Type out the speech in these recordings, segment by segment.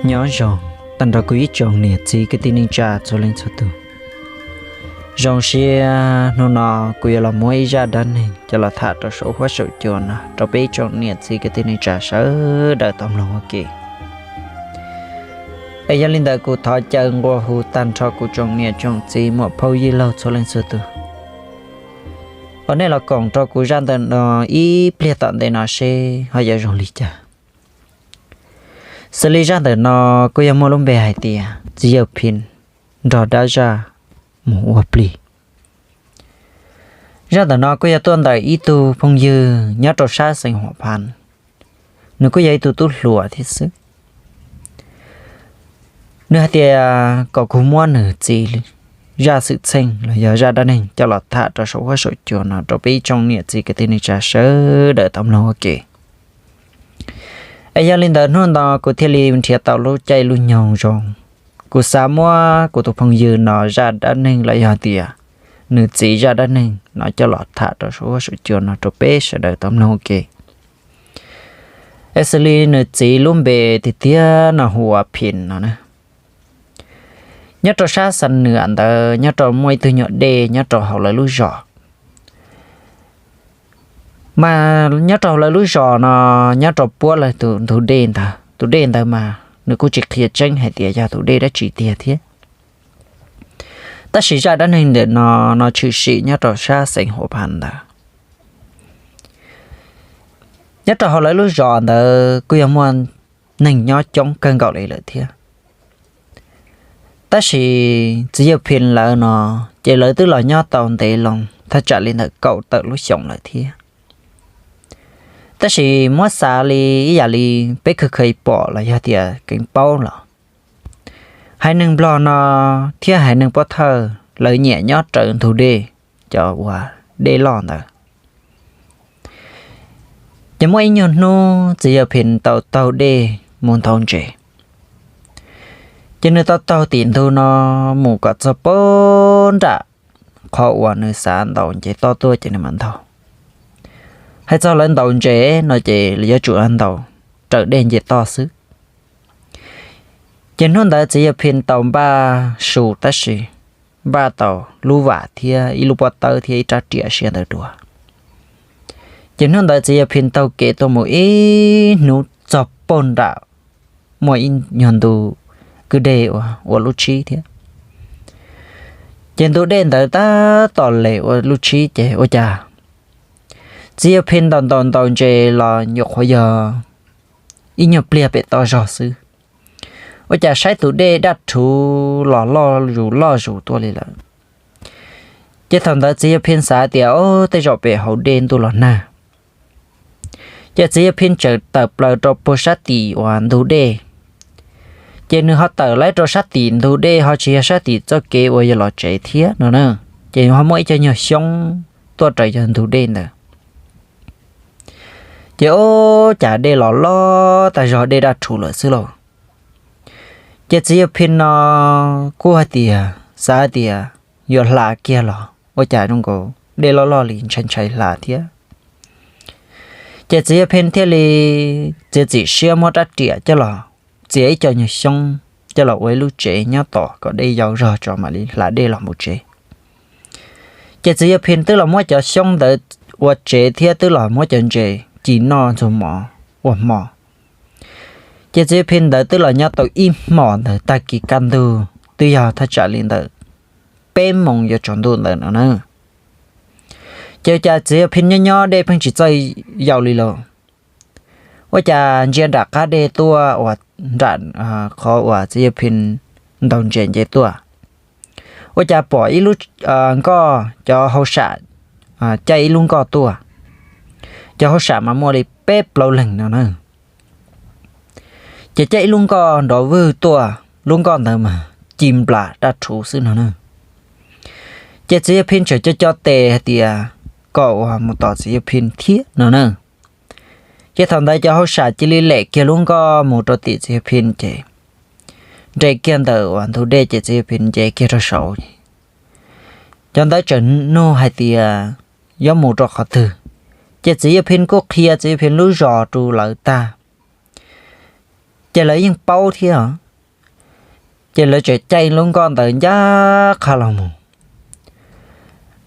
Nyob zoo tag nrho kuv ib tsoom niam txiv kwv tij neej tsa txhua leej txhua tus. Zoo siab hnub no kuv yuav los muab ib zaj dab neeg coj los tham rau saum huab saum cua no rau peb ib tsoom niam txiv kwv tij neej tsa sawv daws tau mloog ua ke. Es yog li ntawd kuv thov caw nqua hu tag nrho kuv tsoom niam tsoom txiv muam phauj yij laug txhua leej txhua tus, uas nej los koom rau kuv zaj ntawm no ib pliag tom ntej no seb ho yuav zoo li cas. Xws li zaj ntawm no kuj yog muaj lub npe hais tias txiv yawg Phi nrog dab zaj mus ua plig. Zaj ntawm no kuj yog tuaj ntawm ib tug phooj ywg nyob rau sab xeev Huam Phan, nws kuj yog ib tug tub hluas thiab xwb. Nws hais tias kom kuv muab nws txiv zaj xwm txheej los yog zaj dab neeg coj los tham rau saum huab saum cua no rau peb ib tsoom niam txiv kwv tij neej tsa sawv daws tau mloog ua ke. Es yog li ntawd hnub no kuv thiaj li nrhiav tau lub caij lub nyoog zoo, kuv xav muab kuv tus phooj ywg no zaj dab neeg los yog tias nws txiv zaj dab neeg no coj los tham rau saum huab saum cua no rau peb sawv daws tau mloog ua ke. Es xws li nws txiv lub npe tiag tiag no hu ua Phi no na. Nyob rau sab Xam Nwam ntawd nyob rau muaj ib tug nyuam dej nyob rau hauv lawv lub zos. Mas nyob rau hauv lawv lub zos no, nyob rau puab lawv tus ntug dej ntawd, tus dej ntawd mas nws kuj tsis qhia tseeb hais tias yog tus dej dab tsi tiag thiab. Tab sis zaj dab neeg ntawm no, no tshwm sim nyob rau sab xeev Huam Phan ntawd. Nyob rau hauv lawv lub zos ntawd kuj yog muaj neeg nyob coob kawg nkaus li lawm thiab. Tab sis txiv yawg Phi lawv no, ces lawv twb los nyob tau ntev loo thaj tsam li ntawm kaum tawm lub xyoos lawm thiab. Tab sis muab xav li ib yam li peb kheev kheev pom los yog tias kheev paub los, haiv neeg Nplog no thiab haiv neeg Pob Thawj lawv nyiam nyob raws ntug dej, cov uas dej loj ntawd. Ces muaj ib nyuag hnub txiv yawg Phi tau taug dej mus ntaus ntses. Ces nws tau taug tim ntug no mus kom txog pem nram qhov uas nws xav ntaus nce toj tuaj ces nws mam ntaus. Hais txog lawv ntaus ntses no ces yuav tsum ntaus raws dej nce toj xwb. Ces hnub ntawd txiv yawg Phi tau npaj su tab sis npaj tau lub vam thiab ib lub pob tawb thiab ib rab riam siab ntawd dua. Ces hnub ntawd txiv yawg Phi taug kev tuaj mus ib hnub txog pem nram muaj ib nyuag ntu kwj deg ua lub tshib thiab. Ces ntu dej ntawd tab tom les ua lub tshib ces ua cas txiv yawg Phi ntaus ntaus ntaus ntses los nyuam qhuav yog ib nyuag pliag pem toj zog xwb, ua cas saib tus dej daj rhuv los loj zus loj zus tuaj li lawm. Ces thaum ntawd txiv yawg Phi xav tias, Ob, tej zaum pem hauv dej ntuj los nag. Ces txiv yawg Phi txawm tawm plaws rau puag sab tim uas ntug dej. Ces nws ho tawm lawm rau sab tim ntug dej ho tsis yog sab tim txoj kev uas yog los tsev thiab no na. Ces ho muaj ib co nyuag xyoob tuaj raws yog ntug dej ntawd. Ces ua cas dej los loj tag zog, dej daj rhuv lawm xwb lauj. Ces txiv yawg Phi no kuj hais tias, xav hais tias yuav hla kiag los ua cas zoo nkaus dej loj loj li ntshai ntshai hla thiab. Ces txiv yawg Phi thiaj li txiav txim siab muab rab riam coj los txiav ib co nyuag xyoob coj los ua ib lub tsev nyob tos kom dej yau zog tso mam li hla dej los mus tsev. Ces txiv yawg Phi twb los muab cov xyoob ntawd ua tsev thiab twb los muab cov ntses ci noj ntxuag mov ua hmo. Ces txiv yawg Phi ntawd twb los nyob tau ib hmos ntawd, tag kis kaj ntug twb yog thaj tsam li ntawm peb moos yuav tsaus ntuj ntawd no na. Ces ua cas txiv yawg Phi nyob nyob dej pheej tsis txawj yau li los, ua cas ntsia nram qab dej tuaj uas nram qhov uas txiv yawg Phi ntaus ntses nce tuaj, ua cas pom ib lub nkoj, cov hauj sam caij ib lub nkoj tuaj. Cov hauj sam mas muaj li peb plaub leeg no na. Ces caij ib lub nkoj nrov vwg tuaj, lub nkoj ntawd mas ci nplas daj rhuv xwb no na. Ces txiv yawg Phi tseem co co tes hais tias kom uas mus tos txiv yawg Phi thiab no na. Ces thaum ntawd cov hauj sam cia li lem kiag lub nkoj mus rau tim txiv yawg Phi ces nres kiag ntawm uas ntug dej ces txiv yawg Phi nce kiag rau saud. Cov ntawd tseem nug hais tias yuav mus rau qhov twg, ces txiv yawg Phi kuj qhia txiv yawg Phi lub zos rau lawv tag. Ces lawv yeej paub thiab os. Ces lawv tseem caij lub nkoj ntawd ncaj qha los mus.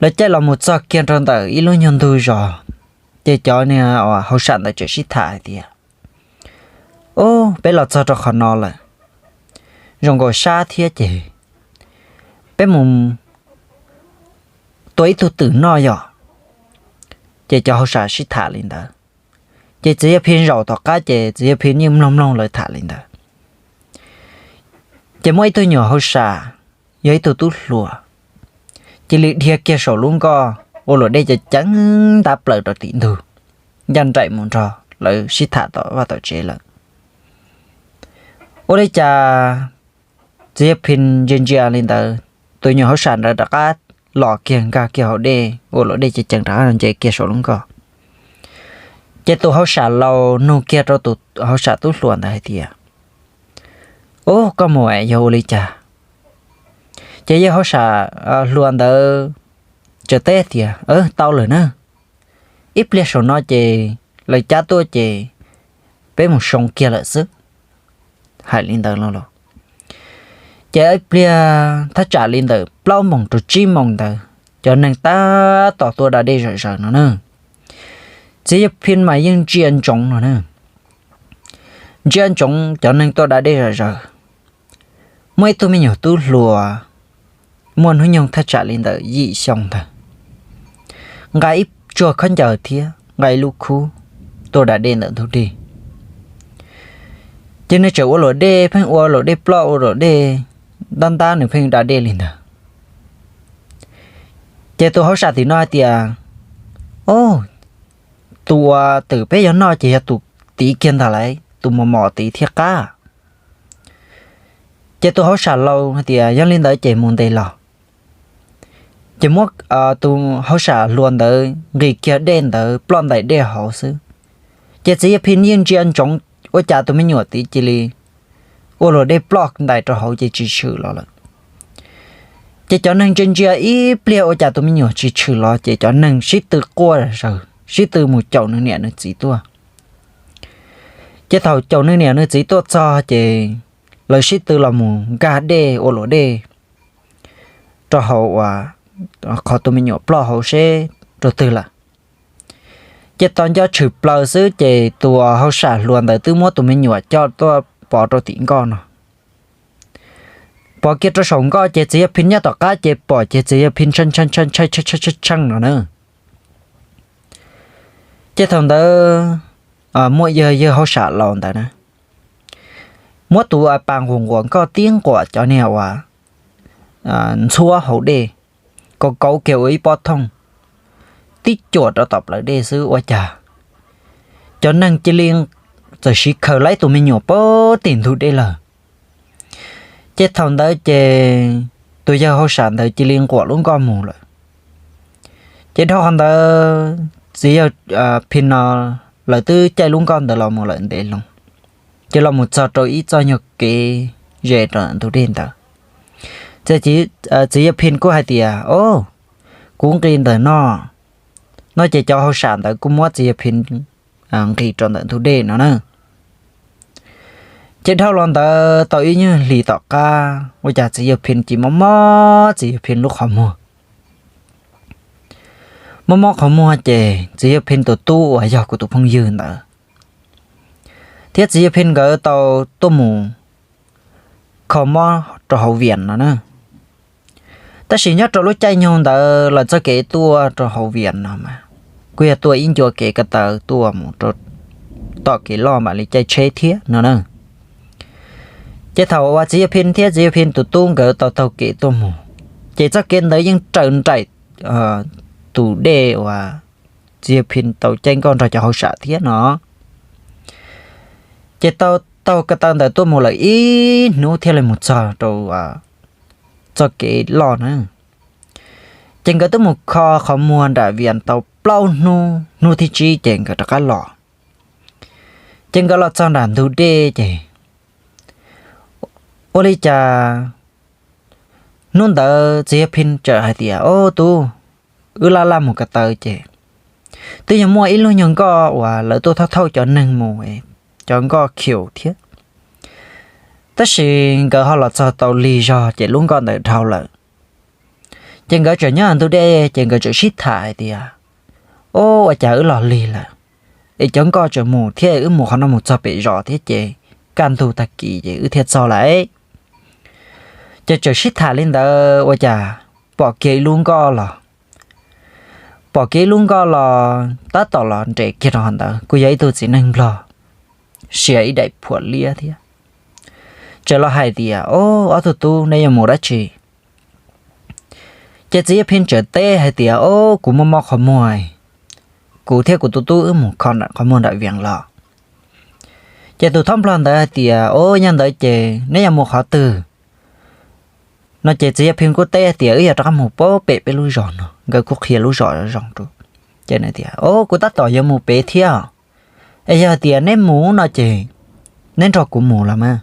Lawv caij los mus txog kiag rau ntawm ib lub nyuag ntug zos, ces cov niag hauj sam ntawd tseem sib tham hais tias, Ub, peb los txog rau qhov no lawm, zoo nkaus sab thiab ces peb mus tua ib tug twm noj yom. Ces cov hauj sam sib tham li ntawd, ces txiv Yaj Phi zaum tom qab ces txiv Yaj Phi yeej mloog mloog lawv tham li ntawd. Ces muaj ib tug nyuam hauj sam, yog ib tug tub hluas, cia li dhia kiag saum lub nkoj ua luam dej ceev ceev ntab plaws rau tim ntug, ncaj nraim mus nrog lawv sib tham tom vaj tom tsev lawm. Ua li cas txiv Yaj Phi ntsia ntsia li ntawd, tus nyuam hauj sam ntawd rov qab los kiag nkag kiag hauv dej ua luam dej ceev ceev rov qab nce kiag saum lub nkoj. Ces tus hauj sam laus nug kiag rau tus hauj sam tub hluas ntawd hais tias, Ub, koj mus es yog ua li cas? Ces yawg hauj sam hluas ntawd tseem teb tias, Tau lawm na, ib pliag saum no ces lawv cab tuaj ces peb mus soo kiag lawm xwb. Hais li ntawd los, ces ib pliag thaj tsam li ntawm plaub moos rau tsib moos ntawd, cov neeg tab tom tuaj da dej zom zaws no na. Txiv Yaj Phi mas yeej ntsia ntsoov no na, ntsia ntsoov cov neeg tuaj da dej zom zaws. Muaj ib tug me nyuam tub hluas muaj hnub nyoog thaj tsam li ntawm yim xyoo ntawd, nqa ib tsuag khaub ncaws thiab nqa ib lub khub tuaj da dej ntawm ntug dej. Ces nws tseem ua luam dej, pheej ua luam dej ploj ua luam dej ntab ntab, nws pheej da dej li ntawd. Ces tus hauj sam tim no hais tias, Ub, tus uas twm peb yuav noj ces yog tus tid kiag ntag lauj, tus mos mos tid thiaj qab. Ces tus hauj sam laus hais tias, Yog li ntawd ces mus ntes los. Ces muab tus hauj sam hluas ntawd nqis kiag dej ntawd ploj ntais dej hauv xwb. Ces txiv Yaj Phi yeej ntsia ntsoov ua cas tus me nyuam tid cia li ua luam dej ploj ntais rau hauv ces tsis tshwm los lawm. Ces cov neeg ntsia ntsia ib pliag ua cas tus me nyuam tsis tshwm los ces cov neeg sib tw quaj zaws, sib tw mus caum nws niam nws txiv tuaj. Ces thaum caum nws niam nws txiv tuaj txog ces lawv sib tw los mus nkag dej ua luam dej rau hauv uas qhov tus me nyuam ploj hauv seb rau twg lawm. Ces tos nco tshwm plaws xwb ces tus hauj sam hluas ntawd twb muab tus me nyuam coj tuaj pov rau tim nkoj no. Pov kiag rau saum nkoj ces txiv Yaj Phi nyob tom qab ces pom ces txiv Yaj Phi ntshai ntshai ntshai ntshai ntshai ntshai no na. Ces thaum ntawd muaj yawg hauj sam laus ntawd na, muab tus pas nquas nquas nkoj tib nquas cov niag uas ntxhuab hauv dej, kauv kauv kiag ua ib pob thooj, tib cuam rau tom plawv dej xwb ua cas cov neeg cia li txawm siv khaws laib tus me nyuam puag tim ntug dej lawm. Ces thaum ntawd ces tus yawg hauj sam ntawd cia li nquam lub nkoj mus lawm. Ces dhau qhov ntawd txiv yawg Phi no lawv twb caij lub nkoj ntawd los mus lawm ntev loo, ces los mus txog rau ib txoj nyuag kev ze rau ntug dej ntawd. Txiv yawg Phi kuj hais tias, O, kuv nqis ntawm no, no ces cov hauj sam ntawd kuj muab txiv yawg Phi nqis rau ntawm ntug dej no na. Ces dhau los ntawd tau ib nyuag hlis tom qab ua cas txiv yawg Phi cia li mob mob txiv yawg Phi lub qhov muag. Mob mob qhov muag ces txiv yawg Phi tus tub uas yog kuv tus phooj ywg ntawd thiab txiv yawg Phi nkawd tau tuaj mus kho mob rau hauv Vias no na. Tab sis nyob rau lub caij nyoog ntawd lawv txoj kev tuaj rau hauv Vias no mas kuj yog tuaj ib ncua kev ko taw tuaj mus rau tom kev loj mam li caij tsheb thiab no na. Ces thaum uas txiv yawg Phi thiab txiv yawg Phi tus tub nkawd tau taug kev tuaj mus, ces txoj kev ntawd yeej raws nraim tus dej uas txiv yawg Phi tau caij nkoj nrog cov hauj sam thiab no. Ces tau taug ko taw ntawd tuaj mus lawm ib hnub thiaj li mus txog rau txoj kev loj na. Ces nkawd twb mus kho qhov muag nram Vias tau plaub hnub, hnub thib tsib ces nkawd rov qab los. Ces nkawd los txog nram ntug dej ces ua li cas hnub ntawd txiv yawg Phi txawm hais tias, O tub, wb laj laj mus ko taw ces twb yog muaj ib lub nyuag nkoj uas lawv tuaj thauj thauj cov neeg mus, cov nkoj khiu thiab. Tab sis nkawd ho los txog tau lig zog ces lub nkoj ntawd dhau lawm. Ces nkawd tseem nyob ntug dej ces nkawd tseem sib tham hais tias, Ob, ua cas wb los lig lawm es cov nkoj tseem mus thiab, wb mus qhov no mus txog pem zos thiab ces kaj ntug tag kis ces wb thiaj txog lawm. Ces tseem sib tham li ntawd ua cas pom kiag ib lub nkoj los. Pom kiag ib lub nkoj los tab tom los nres kiag rau hauv ntawd kuj yog ib tug txiv neej nplog sia ib daim phuam liab thiab. Tseem los hais tias, Ob, ob tug tub, neb yuav mus dab tsi? Ces txiv Yaj Phi tseem teb hais tias, Ob, kuv mob mob qhov muag, kuv thiab kuv tus tub wb mus kho nram qhov muag nram Vias los. Ces tus thob nplog ntawd hais tias, Ob, yog ntawd ces neb yuav mus qhov twg? No ces txiv Yaj Phi kuj teb hais tias, Wb yog rov qab mus pem peb lub zos no. Nkawd kuj qhia lub zos zoo rau. Ces nws tias, Ob, kuv tab tom yuav mus pem thiab. Es yog hais tias neb mus no ces neb nrog kuv mus los mas.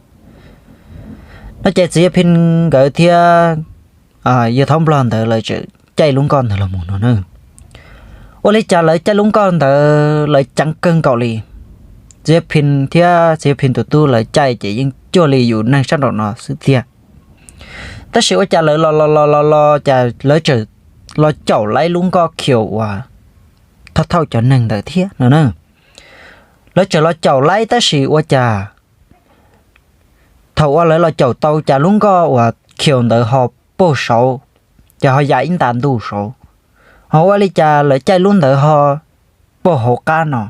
No ces txiv Yaj Phi nkawd thiab yawg thob nplog ntawd lawv txawm caij lub nkoj ntawd los mus no na. Ua li cas lawv caij lub nkoj ntawd lawv ceev kawg nkaus li. Txiv Yaj Phi thiab txiv Yaj Phi tus tub lawv caij ces yeej cuag li yus neeg sab nraum no xwb tiag. Tab sis ua cas lawv los los los los los cas lawv txawm los caum laib lub nkoj khiaus uas thauj thauj cov neeg ntawd thiab no na. Lawv txawm los caum laib tab sis ua cas thaum uas lawv los caum tau cas lub nkoj uas khiaus ntawd ho paug saud, ces ho ya ib nta ntuj saud, ho ua li cas lawv caij lub ntawd ho paug hauv qab no.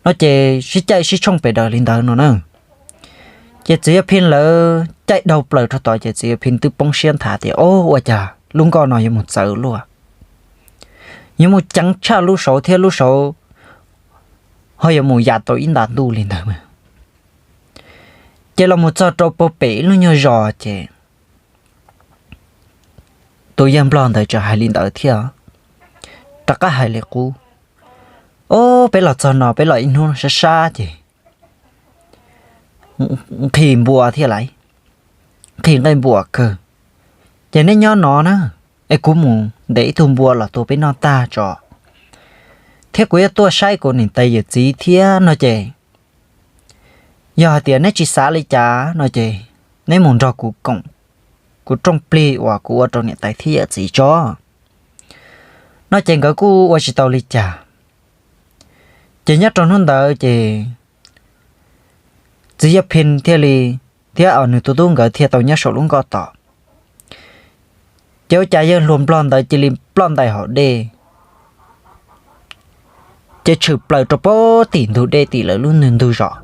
No ces sib caij sib tshooj pes daws li ntawd no na. Ces txiv Yaj Phi lawv caij dhau plaws rau tod ces txiv Yaj Phi twb poob siab nthav tias, Ob, ua cas lub nkoj no yuav mus txawv luaj, yuav mus ceev tshaj lub saud thiab lub saud ho yuav mus ya tau ib nta ntuj li ntawd. Ces los mus txog rau puag pem ib lub nyuag zos ces tus yawg nplog ntawd txawm hais li ntawd thiab, rov qab hais li qub, Ob, peb los txog no peb los ib hnub sab sab ces nqhis npua thiab lais, nqhis nqaij npua kawg. Ces neb nyob no na, es kuv mus ntes ib tug npua los tua peb noj tag tso, thiab kuv yuav tuaj saib kuv niam tais yawm txiv thiab no ces, yog hais tias neb tsis xav li cas no ces neb mus nrog kuv koom kuv rooj plig uas kuv ua rau niam tais thiab yawm txiv tso. No ces nkawd kuj ua tsis tau li cas. Ces nyob rau hnub ntawd ces txiv Yaj Phi thiaj li, thiab nws tus tub nkawd thiaj tau nyob saum lub nkoj tom. Ces ua cas yawg hluas nplog ntawd cia li ploj ntais hauv dej, ces tshwm plaws rau puag tim ntug dej tim lawv lub ntug zos.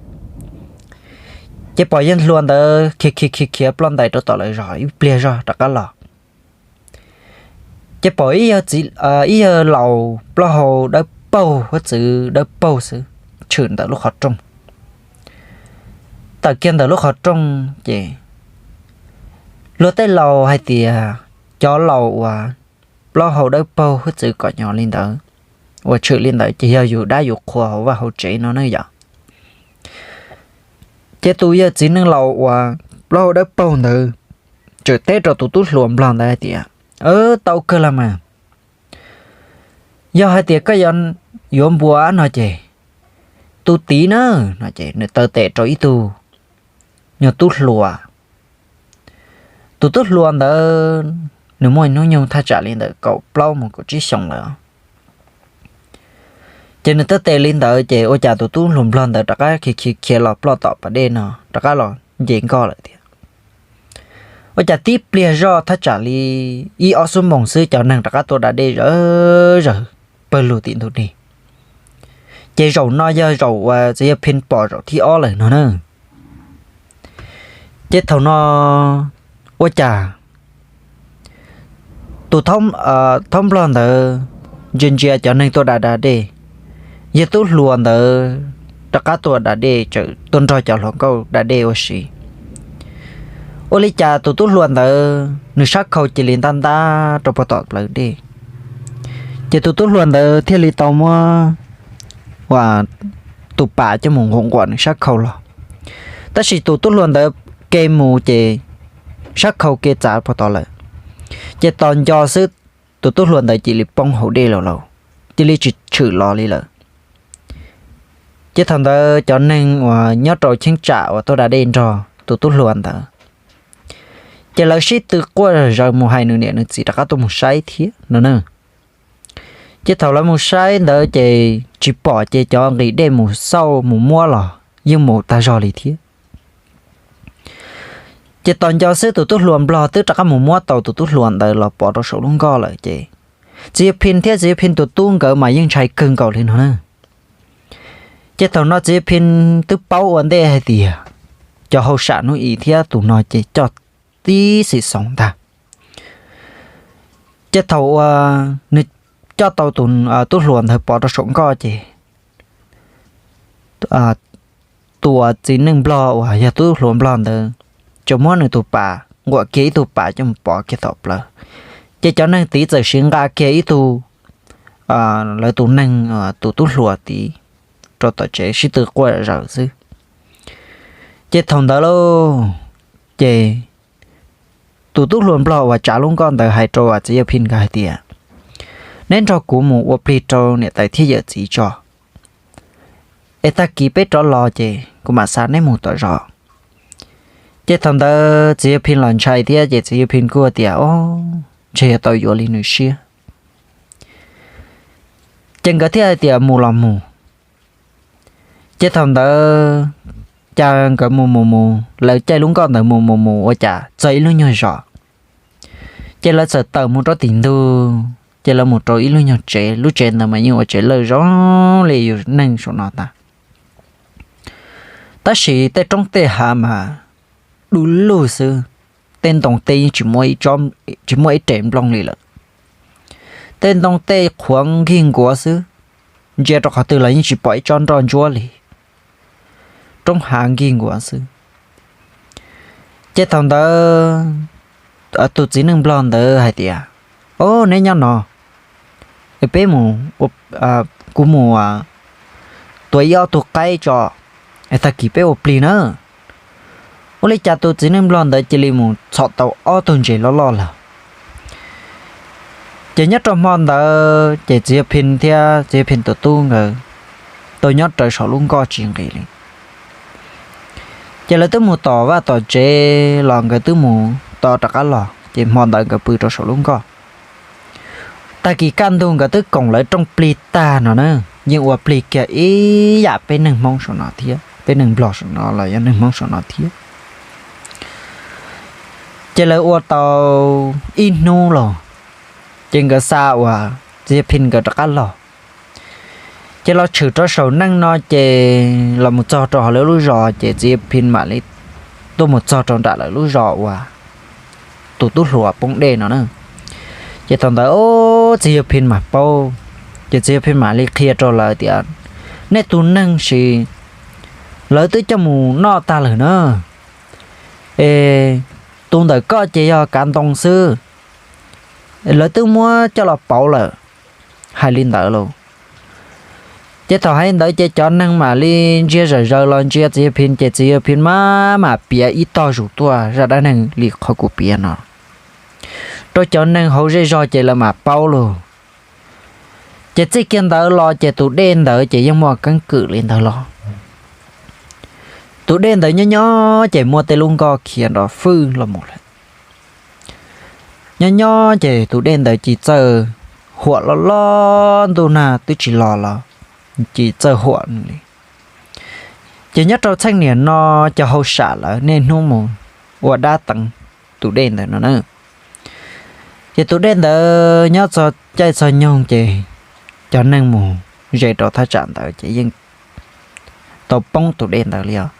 Ces pom yawg hluas ntawd khiav khiav khiav khiav ploj ntais rau tom lawv zos ib pliag zog rov qab los. Ces pom ib yawg laus plaub hau dawb paug huab txwv dawb paug xwb tshwm ntawm lub qhov rooj. Tawm kiag ntawm lub qhov rooj ces luag tej laus hais tias cov laus uas plaub hau dawb paug huab txwv kom nyo li ntawd, uas tshwm li ntawd ces yog yus dab yus qhua hauv vaj hauv tsev no ne yom. Ces tus yawg txiv neej laus uas plaub hau dawb paug ntawd txawm teb rau tus tub hluas nplog ntawd hais tias, Tau kawg los mas, yog hais tias koj yuav npua no ces tu tid na. No ces nws taw tes rau ib tug nyuag tub hluas. Tus tub hluas ntawd nws muaj hnub nyoog thaj tsam li ntawm kaum plaub mus kaum tsib xyoos lawm. Ces nws taw tes li ntawd ces ua cas tus tub hluas nplog ntawd rov qab khiav khiav khiav los ploj tom pas dej no rov qab los nce nkoj lawm thiab. Ua cas tib pliag zoj thaj tsam li ib ob xuab moos xwb cov neeg rov qab tuaj da dej zawv zawg pawg lug tim ntug dej. Ces zaum no yog zaum uas txiv Yaj Phi pom zaum thib ob lawm no na. Ces thaum no ua cas tus thaub nplog ntawd ntsia ntsia cov neeg tuaj da da dej, yog tub hluas ntawd rov qab tuaj da dej tseem tuaj nrog cov hluas nkauj da dej ua si. Ua li cas tus tub hluas ntawd nws sab khau cia li ntab ntab rau puag tom plawv dej. Ces tus tub hluas ntawd thiaj li tau muab ua tus pas coj mus nquam nquam nws sab khau los. Tab sis tus tub hluas ntawd ke mus ces sab khau ke txav puag tod lawm. Ces tos nco xwb, tus tub hluas ntawd cia li poob hauv dej lawm lauj, cia li tsis tshwm los li lawm. Ces thaum ntawd cov neeg uas nyob rau cheeb tsam uas tuaj da dej nrog tus tub hluas ntawd. Ces lawv sib tw quaj zaws mus hais nws niam nws txiv rov qab tuaj mus saib thiab no na. Ces thaum lawv mus saib ntawd ces tsis pom ces cov nqis dej mus xauj mus muab los yeej mus tag zog li thiab. Ces tos nco xwb tus tub hluas nplog twb rov qab mus muab tau tus tub hluas ntawd los pov rau saum lub nkoj lawm ces txiv yawg Phi thiab txiv yawg Phi tus tub nkawd mas yeej ntshai kawg nkaus li no na. Ces thaum no txiv yawg Phi twb paub ua ntej hais tias cov hauj sam hnub i thiab tus no ces coj tib xim xoov ntag. Ces thaum uas nws coj tau tus tub hluas ntawd pov rau saum nkoj ces tus txiv neej nplog uas yog tub hluas nplog ntawd tsuas muab nws tus pas nquam kiag ib tug pas coj mus pov kiag tom plawv. Ces cov neeg tid txawm siv nqa kiag ib tug lawv tus neeg tus tub hluas tid rau tom tsev sib tw quaj zaws xwb. Ces thaum ntawd lauj, ces tus tub hluas nplog uas tsav lub nkoj ntawd hais rau txiv yawg Phi nkawd hais tias, neb nrog kuv mus ua plig rau niam tais thiab yawm txiv tso, es tag kis peb rov los ces kuv mam xa neb mus tom zos. Ces thaum ntawd txiv yawg Phi los ntshai thiab ces txiv yawg Phi kuj tias, o, ntshe yuav tau yuav li nws siab. Ces nkawd thiaj hais tias mus los mus. Ces thaum ntawd cas nkawd mus mus mus, lawv caij lub nkoj ntawd mus mus mus ua cas txog ib lub nyuag zos. Ces lawv txawm tawm mus rau tim ntug, ces lawv mus rau ib lub nyuag tsev, lub tsev ntawd mas yeej ua tsev lawj zoo li yus neej saum no ntag. Tab sis tej roob tej hav mas du lug xwb, tej ntoo tej yeej tsis muaj ib rev nplooj li lawm. Tej ntoo tej qhuav nkig nkuav xwb, ntsia rau qhov twg los yeej tsis pom ib tsob nroj ntsuab li, roob hav nkig nkuav xwb. Ces thaum ntawd tus txiv neej nplog ntawd hais tias, o, neb nyob no, peb mus, kuv mus tua ib ob tug qaib tso, tag kis peb ua plig na. Ua li cas tus txiv neej nplog ntawd cia li mus txhom tau ob tug ntses loj loj lawm. Ces nyob rau hmo ntawd ces txiv yawg Phi thiab txiv yawg Phi tus tub nkawd tau nyob rawv saum lub nkoj tsis nqis li. Ces lawv twb mus tom vaj tom tsev los nkawd twb mus tom rov qab los ces hmo ntawd nkawd pw rau saum lub nkoj. Tag kis kaj ntug nkawd twb koom lawv rooj plig tag no na, yeej ua plig kiag ib yam peb neeg Hmoob saum no thiab, peb neeg Nplog saum no los yog neeg Hmoob saum no thiab. Ces lawv ua tau ib hnub los, ces nkawd xa uas txiv yawg Phi nkawd rov qab los. Ces los tshwm rau saum neej no ces los mus txog rau hauv lawv lub zos ces txiv yawg Phi mam li tuaj mus txog rau nram lawv lub zos uas tus tub hluas poob dej no na. Ces thaum ntawd txiv yawg Phi mam paub, ces txiv yawg Phi mam li qhia rau lawv tias, nej tus neeg sis lawv twb coj mus noj tag lawm na, es tus ntawm koj ces yog kav ntoo xwb, lawv twb muab coj los pauv lawm. Hais li ntawd lauj. Ces thaum hais ntawd ces cov neeg mam li ntsia zom zaws los ntsia txiv yawg Phi ces txiv yawg Phi maj mam piav ib tog zus tuaj zaj dab neeg li qhov kuv piav no rau cov neeg hauv zej zog ces lawv mam paub lauj. Ces txij kiag ntawd los ces tus dej ntawd ces yeej muaj keeb kwm li ntawd los. Tus dej ntawd nyob nyob ces muaj tej lub nkoj khiav nrov fwj los mus lawm. Nyob nyob ces tus dej ntawd cis txawj huam loj loj, ntuj nag twb tsis los los cis txawj huam li. Ces nyob rau txheej niam no cov hauj sam lawv niaj hnub mus ua dab teev tus dej ntawd no na. Ces tus dej ntawd nyob txog caij txog nyoog ces cov neeg mus ze rau thaj tsam ntawd ces yeej tau poob tus dej ntawd li os.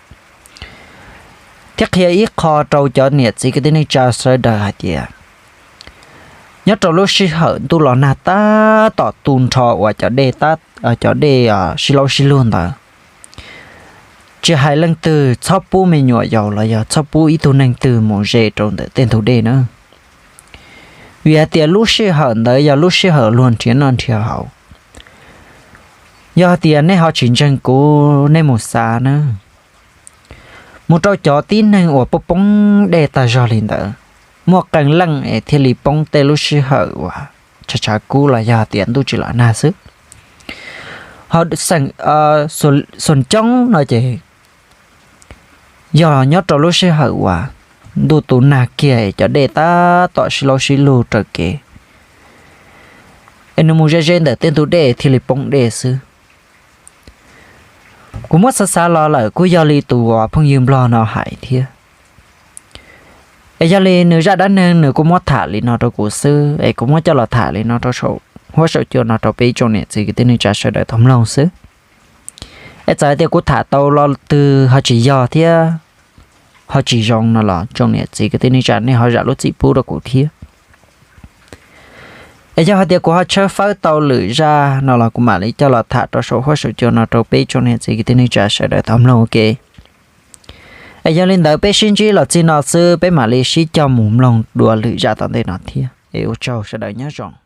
Thiab qhia ib qho rau cov niam txiv kwv tij neej tsa sawv daws hais tias, nyob rau lub sij hawm ntuj los nag tab tom tu nrho uas cov dej, cov dej sib laub sib lug ntawd, tsis hais leej twg txhob pub me nyuam yaus los yog txhob pub ib tug neeg twg mus ze rau ntawm tej ntug dej na. Vim hais tias lub sij hawm ntawd yog lub sij hawm luag nrhiav noj nrhiav haus. Yog hais tias nej ho tsis ntseeg kuv, nej mus xav na, mus rau cov tib neeg uas poob poob dej tag zog li ntawd, muaj qee leej es thiaj li poob tej lub sij hawm uas tshav tshav kub los yog tias ntuj tsis los nag xwb. Ho xeem Xus Coob no ces yog nyob rau lub sij hawm uas ntuj tu nag kiag es cov dej tab tom sib laub sib lug raws kev, es nws mus ze ze ntawm tej ntug dej thiaj li poob dej xwb. Kuv muab xav xav los lawm kuj yog li tus uas phooj ywg nplog no hais thiab. Es yog li nws zaj dab neeg nws kuj muab tham li no rau kuv xwb, es kuv muab coj los tham li no rau saum huab saum cua no rau peb tsoom niam txiv kwv tij neej tsa sawv daws tau mloog xwb. Es txawm hais tias kuv tham tau lo twg ho tsis yog thiab ho tsis zoo no los tsoom niam txiv kwv tij neej tsa nej ho zam lub txim pub rau kuv thiab. Es yog hais tias kuv ho tshawb fawb tau lwm zaj no los kuv mam li coj los tham rau saum huab saum cua no rau peb tsoom niam txiv kwv tij neej tsa sawv daws tau mloog ua ke. Es yog li ntawd peb sib ntsib los txij no xwb, peb mam li sib cog mus mloog dua lwm zaj tom ntej no thiab. Es ua tsaug, sawv daws nyob zoo.